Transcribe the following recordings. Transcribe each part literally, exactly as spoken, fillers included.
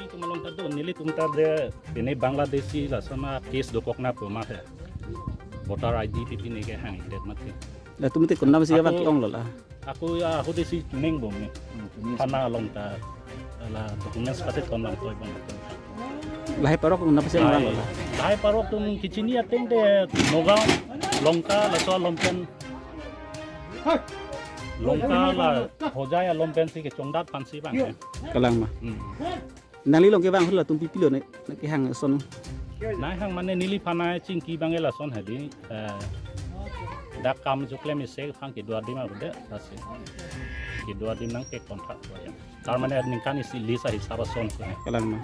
Tum along ta do, nelitum ta de, pini Bangladeshi lason a case dokok na pu ma he. Voter I D pipi ne kehang det mati. Latum te konat pensi Ako- abang ke-ong lo la. Ako ya, ako de si Chineng bom ni. Hmm, Chineng. Thana along ta, la documents pate ton lang toi bom. Lahai parok konat pensi abang lo la. Lahai parok atum kechini ateng de Nagaon, Lanka, laso along pen. Lanka la Hojai along pensi kechongdat aphansi bang. Kalang ma. Hmm. Nangli along ke bang hula tum pipi lo ne, ne kehang ason. Nai hang mane neliphan nai chingki bang lason hadi, eh, dak kam juklem isi aphan kedo adim avedet, lasi. Kedo adim nangke kontrak ko ya. Tar mane ningkan isi list ahisap ason ko ya. Kalang ma.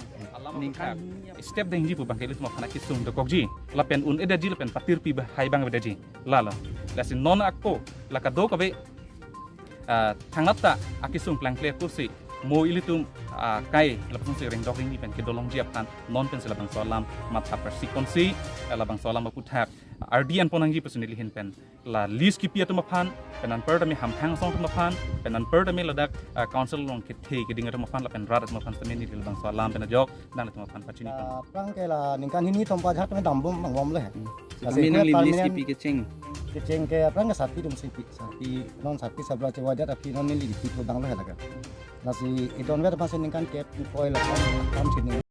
Ningkan step dengji pu bang ke ilitum aphan akesung dokokji. Lapen un-edetji lapen patirpi ba hai bang avedetji. Lalo. Lasi non ako, la kadokave, ah, thangnat ta akesung plangple ako si mo ilitum, ah, kai, lapuson si rengdok ringni pen kedolongji aphan, non pensi labangso alam matha persikonsi, eh, labangso alam aputhak ardi anpon nangji pusi neli ahin pen. La list kipi atum aphan, pen anparta me hamphang asong atum aphan, pen anparta me ladak, ah, council along kethe keding atum aphan, lapen rat atum aphan sitame neli labangso alam pen ajok, nanglitum aphan pachini pon. Ah, aphrang ke la ningkan hini thom pajak me dambom bang bom le. Hmm. Lasi Kami nang limit permanent kipi kecheng. Kecheng ke aphrang ke sarpi atum si pi, sarpi non sarpi sabla chewadat api non neli pi thu bang lo he laga. Lasi idon vet aphansi ningkan kep koi la kam sini.